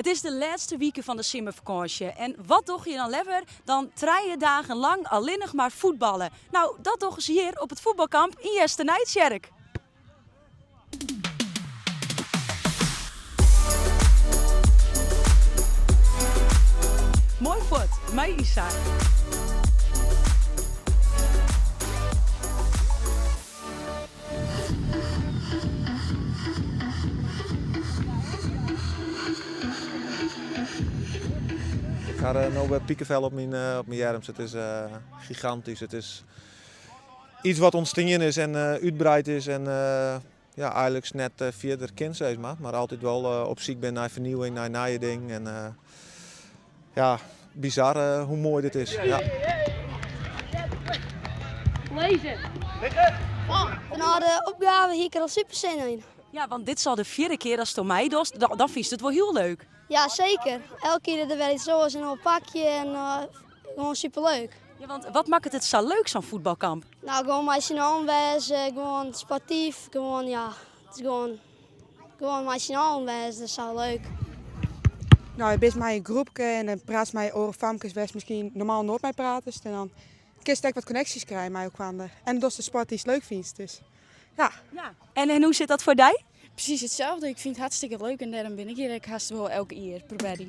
It is de lêste wike fan de simmerfakânsje en wat dogge je dan leaver dan trije dagen lang allinnich mar fuotballe? No, dat dogge se hjir op it fuotbalkamp yn Easternijtsjerk. Moai fuort, mei Isa. Ik ha no wer pikefel op myn op myn earms. It is gigantysk. It is iets wat ûntstien is en útbreid is en ja, eigenlik net fierder kin sis mar. Mar altyd wol op syk bin nei fernieuwing, nei nije dingen. En ja, bizar hoe moai dit is. Ja. Lezen. Nei de opgave hie ik der al super sin yn. Ja, want dit is al de fjirde kear datsto meidochst. Dan fynst it wol hiel leuk. Ja, seker. Elke kear is der wer iets oars en in pakje en gewoan super leuk. Ja, want wat makket it sa leuk, sa'n fuotbalkamp? No, gewoan mei syn allen wêze, gewoan sportyf, gewoan ja, it is gewoan, gewoan mei syn allen wêze, dat is sa leuk. No, je bist mei in groepke en dan praatst mei oare famkes wêr'tst miskien normaal noait mei pratest. En dan kinst ek wat konneksjes krije mei elkoar. En dochst de sport dy'tst leuk fynst. Dus ja. Ja. En hoe sit dat foar dy? Presys itselde. Ik fyn it hartstikke leuk en dêrom bin ik hjir ek hast wol elk jier, probearje.